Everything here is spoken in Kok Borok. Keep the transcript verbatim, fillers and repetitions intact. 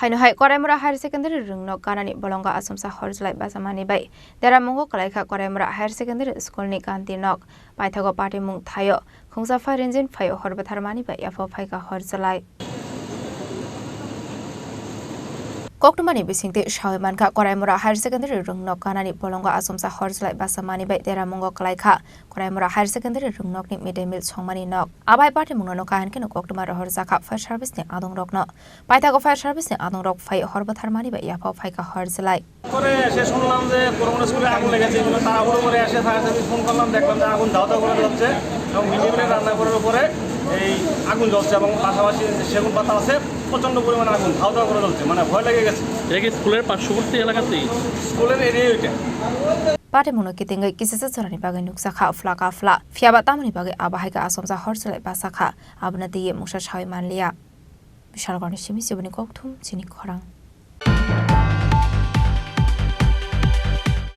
Aino hai Koraimura Higher Secondary rwngnok ganani bolongo achomsa hor chwlai basamani bai deramungo kwlaikha Koraimura Higher Secondary School ni kanti nok. Paithago patimung thaio khungsa phai rinjin phaio hor bwtharmani bai yapha phaikha hor chwlai. Koktwmani bisingtwi sawi mankha Koraimura Higher Secondary rwngnok ganani bolongo achomsa hor chwlai basamani bai deramungo kwlaikha Koraimura Higher Secondary rwngnokni mid day meal songmani nok. Abai patimungno nokha hinkhe koktwma rohorjakha fire service ni adongrokno. Paithago fire service ni adongrok phai hor bwtharmani bai yapha phaikha hor chwlai. পরে এসে শুনলাম যে করমোনা স্কুলে আগুন লেগেছে, এই জন্য তাড়াহুড়ো করে এসে ফায়ার সার্ভিস ফোন করলাম, দেখলাম যে আগুন ধাও ধাও করে জ্বলছে এবং মিড ডে মিলের রান্নাঘরের উপরে এই আগুন জ্বলছে এবং পাশাপাশি যে সেগুন পাতা আছে, প্রচণ্ড পরিমাণে আগুন ধাও ধাও করে জ্বলছে, মানে ভয় লেগে গেছে। এটা কি স্কুলের পার্শ্ববর্তী এলাকাতেই? স্কুলের এরিয়া ওইটা। Patimungno kitingwi kisisa jorani bagwi nukjakha phlaka phla. Phiyaba tamoni bagwi abo hai khe achomsa hor chwlai bachakha, abono twiwi mungsa sawi manliya. Bishalgarhni simi chiboni kokthum chini khorang.